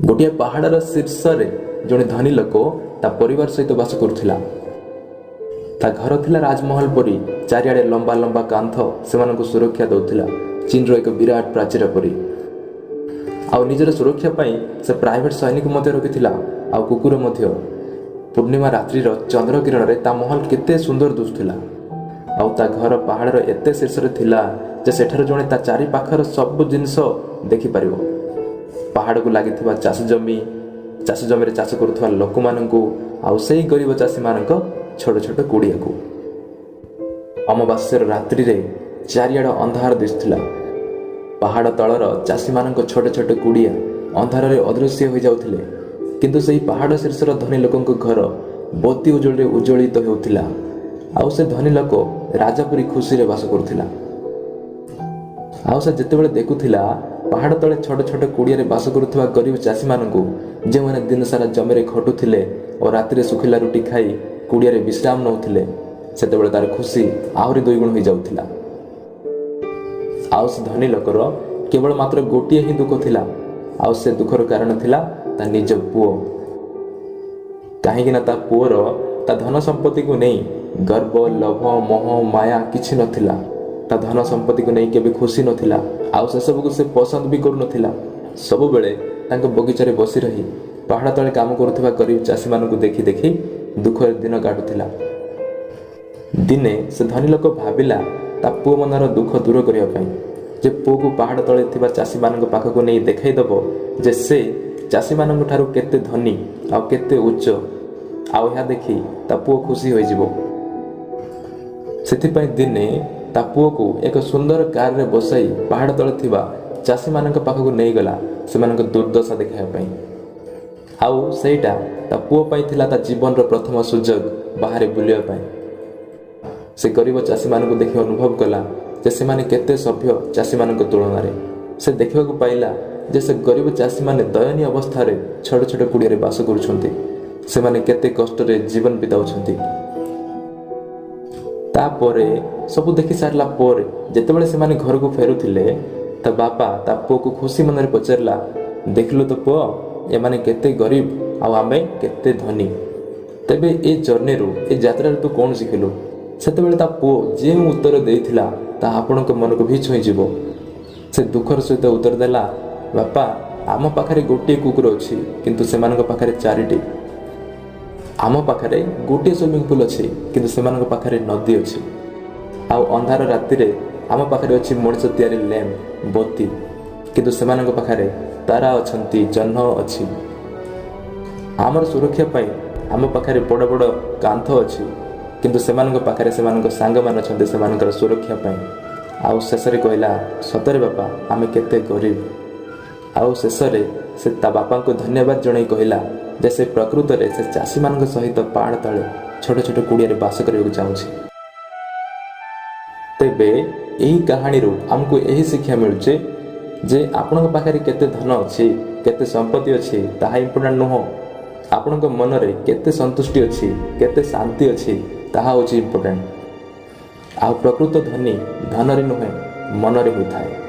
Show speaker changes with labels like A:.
A: ଗୋଟିଏ ପାହାଡ଼ର ଶୀର୍ଷରେ ଜଣେ ଧନୀ ଲୋକ ତା ପରିବାର ସହିତ ବାସ କରୁଥିଲା। ତା ଘର ଥିଲା ରାଜମହଲ ପରି। ଚାରିଆଡ଼େ ଲମ୍ବା ଲମ୍ବା କାନ୍ଥ ସେମାନଙ୍କୁ ସୁରକ୍ଷା ଦେଉଥିଲା, ଚୀନର ଏକ ବିରାଟ ପ୍ରାଚୀର ପରି। ଆଉ ନିଜର ସୁରକ୍ଷା ପାଇଁ ସେ ପ୍ରାଇଭେଟ ସୈନିକ ମଧ୍ୟ ରଖିଥିଲା ଆଉ କୁକୁର ମଧ୍ୟ। ପୂର୍ଣ୍ଣିମା ରାତ୍ରିର ଚନ୍ଦ୍ର କିରଣରେ ତା ମହଲ କେତେ ସୁନ୍ଦର ଦିଶୁଥିଲା। ଆଉ ତା ଘର ପାହାଡ଼ର ଏତେ ଶୀର୍ଷରେ ଥିଲା ଯେ ସେଠାରୁ ଜଣେ ତା ଚାରି ପାଖର ସବୁ ଜିନିଷ ଦେଖିପାରିବ। ପାହାଡ଼କୁ ଲାଗିଥିବା ଚାଷ ଜମି, ଚାଷ ଜମିରେ ଚାଷ କରୁଥିବା ଲୋକମାନଙ୍କୁ ଆଉ ସେଇ ଗରିବ ଚାଷୀମାନଙ୍କ ଛୋଟ ଛୋଟ କୁଡ଼ିଆକୁ। ଅମାବାସ୍ୟାର ରାତ୍ରିରେ ଚାରିଆଡ଼ ଅନ୍ଧାର ଦିଶୁଥିଲା। ପାହାଡ଼ ତଳର ଚାଷୀମାନଙ୍କ ଛୋଟ ଛୋଟ କୁଡ଼ିଆ ଅନ୍ଧାରରେ ଅଦୃଶ୍ୟ ହୋଇଯାଉଥିଲେ, କିନ୍ତୁ ସେହି ପାହାଡ଼ ଶୀର୍ଷର ଧନୀ ଲୋକଙ୍କ ଘର ବତି ଉଜଳିରେ ଉଜ୍ଜଳିତ ହେଉଥିଲା। ଆଉ ସେ ଧନୀ ଲୋକ ରାଜା ପରି ଖୁସିରେ ବାସ କରୁଥିଲା। ଆଉ ସେ ଯେତେବେଳେ ଦେଖୁଥିଲା ପାହାଡ଼ ତଳେ ଛୋଟ ଛୋଟ କୁଡ଼ିଆରେ ବାସ କରୁଥିବା ଗରିବ ଚାଷୀମାନଙ୍କୁ, ଯେଉଁମାନେ ଦିନସାରା ଜମିରେ ଖଟୁଥିଲେ ଓ ରାତିରେ ଶୁଖିଲା ରୁଟି ଖାଇ କୁଡ଼ିଆରେ ବିଶ୍ରାମ ନେଉଥିଲେ, ସେତେବେଳେ ତାର ଖୁସି ଆହୁରି ଦୁଇଗୁଣ ହୋଇଯାଉଥିଲା। ଆଉ ସେ ଧନୀ ଲୋକର କେବଳ ମାତ୍ର ଗୋଟିଏ ହିଁ ଦୁଃଖ ଥିଲା, ଆଉ ସେ ଦୁଃଖର କାରଣ ଥିଲା ତା ନିଜ ପୁଅ। କାହିଁକି ନା ତା ପୁଅର ତା ଧନ ସମ୍ପତ୍ତିକୁ ନେଇ ଗର୍ବ, ଲୋଭ, ମୋହ, ମାୟା କିଛି ନଥିଲା। ତା ଧନ ସମ୍ପତ୍ତିକୁ ନେଇ କେବେ ଖୁସି ନଥିଲା ଆଉ ସେସବୁକୁ ସେ ପସନ୍ଦ ବି କରୁନଥିଲା। ସବୁବେଳେ ତାଙ୍କ ବଗିଚାରେ ବସି ରହି ପାହାଡ଼ ତଳେ କାମ କରୁଥିବା ଗରିବ ଚାଷୀମାନଙ୍କୁ ଦେଖି ଦେଖି ଦୁଃଖରେ ଦିନ କାଟୁଥିଲା। ଦିନେ ସେ ଧନୀ ଲୋକ ଭାବିଲା ତା ପୁଅ ମନର ଦୁଃଖ ଦୂର କରିବା ପାଇଁ ଯେ ପୁଅକୁ ପାହାଡ଼ ତଳେ ଥିବା ଚାଷୀମାନଙ୍କ ପାଖକୁ ନେଇ ଦେଖାଇଦେବ ଯେ ସେ ଚାଷୀମାନଙ୍କ ଠାରୁ କେତେ ଧନୀ ଆଉ କେତେ ଉଚ୍ଚ, ଆଉ ଏହା ଦେଖି ତା ପୁଅ ଖୁସି ହୋଇଯିବ। ସେଥିପାଇଁ ଦିନେ ତା ପୁଅକୁ ଏକ ସୁନ୍ଦର କାରରେ ବସାଇ ପାହାଡ଼ ତଳେ ଥିବା ଚାଷୀମାନଙ୍କ ପାଖକୁ ନେଇଗଲା ସେମାନଙ୍କ ଦୁର୍ଦ୍ଦଶା ଦେଖାଇବା ପାଇଁ। ଆଉ ସେଇଟା ତା ପୁଅ ପାଇଁ ଥିଲା ତା ଜୀବନର ପ୍ରଥମ ସୁଯୋଗ ବାହାରେ ବୁଲିବା ପାଇଁ। ସେ ଗରିବ ଚାଷୀମାନଙ୍କୁ ଦେଖି ଅନୁଭବ କଲା ଯେ ସେମାନେ କେତେ ସଭ୍ୟ ଚାଷୀମାନଙ୍କ ତୁଳନାରେ। ସେ ଦେଖିବାକୁ ପାଇଲା ଯେ ସେ ଗରିବ ଚାଷୀମାନେ ଦୟନୀୟ ଅବସ୍ଥାରେ ଛୋଟ ଛୋଟ କୁଡ଼ିଆରେ ବାସ କରୁଛନ୍ତି, ସେମାନେ କେତେ କଷ୍ଟରେ ଜୀବନ ବିତାଉଛନ୍ତି। ତାପରେ ସବୁ ଦେଖି ସାରିଲା ପରେ ଯେତେବେଳେ ସେମାନେ ଘରକୁ ଫେରୁଥିଲେ, ତା ବାପା ତା ପୁଅକୁ ଖୁସି ମନରେ ପଚାରିଲା, "ଦେଖିଲୁ ତ ପୁଅ, ଏମାନେ କେତେ ଗରିବ ଆଉ ଆମେ କେତେ ଧନୀ। ତେବେ ଏ ଜର୍ଣ୍ଣିରୁ, ଏ ଯାତ୍ରାରୁ ତୁ କ'ଣ ଶିଖିଲୁ?" ସେତେବେଳେ ତା ପୁଅ ଯେଉଁ ଉତ୍ତର ଦେଇଥିଲା, ତାହା ଆପଣଙ୍କ ମନକୁ ବି ଛୁଇଁଯିବ। ସେ ଦୁଃଖର ସହିତ ଉତ୍ତର ଦେଲା, "ବାପା, ଆମ ପାଖରେ ଗୋଟିଏ କୁକୁର ଅଛି, କିନ୍ତୁ ସେମାନଙ୍କ ପାଖରେ ଚାରିଟି। ଆମ ପାଖରେ ଗୋଟିଏ ସୁଇମିଂ ପୁଲ୍ ଅଛି, କିନ୍ତୁ ସେମାନଙ୍କ ପାଖରେ ନଦୀ ଅଛି। ଆଉ ଅନ୍ଧାର ରାତିରେ ଆମ ପାଖରେ ଅଛି ମଣିଷ ତିଆରି ଲ୍ୟାମ୍ପ, ବତି, କିନ୍ତୁ ସେମାନଙ୍କ ପାଖରେ ତାରା ଅଛନ୍ତି, ଜହ୍ନ ଅଛି। ଆମର ସୁରକ୍ଷା ପାଇଁ ଆମ ପାଖରେ ବଡ଼ ବଡ଼ କାନ୍ଥ ଅଛି, କିନ୍ତୁ ସେମାନଙ୍କ ପାଖରେ ସେମାନଙ୍କ ସାଙ୍ଗମାନେ ଅଛନ୍ତି ସେମାନଙ୍କର ସୁରକ୍ଷା ପାଇଁ।" ଆଉ ଶେଷରେ କହିଲା, "ସତରେ ବାପା, ଆମେ କେତେ ଗରିବ।" ଆଉ ଶେଷରେ ସେ ତା ବାପାଙ୍କୁ ଧନ୍ୟବାଦ ଜଣାଇ କହିଲା ଯେ ସେ ପ୍ରକୃତରେ ସେ ଚାଷୀମାନଙ୍କ ସହିତ ପାହାଡ଼ ତଳେ ଛୋଟ ଛୋଟ କୁଡ଼ିଆରେ ବାସ କରିବାକୁ ଚାହୁଁଛି। ତେବେ ଏହି କାହାଣୀରୁ ଆମକୁ ଏହି ଶିକ୍ଷା ମିଳୁଛି ଯେ ଆପଣଙ୍କ ପାଖରେ କେତେ ଧନ ଅଛି, କେତେ ସମ୍ପତ୍ତି ଅଛି, ତାହା ଇମ୍ପୋର୍ଟାଣ୍ଟ ନୁହଁ। ଆପଣଙ୍କ ମନରେ କେତେ ସନ୍ତୁଷ୍ଟି ଅଛି, କେତେ ଶାନ୍ତି ଅଛି, ତାହା ହେଉଛି ଇମ୍ପୋର୍ଟାଣ୍ଟ। ଆଉ ପ୍ରକୃତ ଧନୀ ଧନରେ ନୁହେଁ, ମନରେ ହୋଇଥାଏ।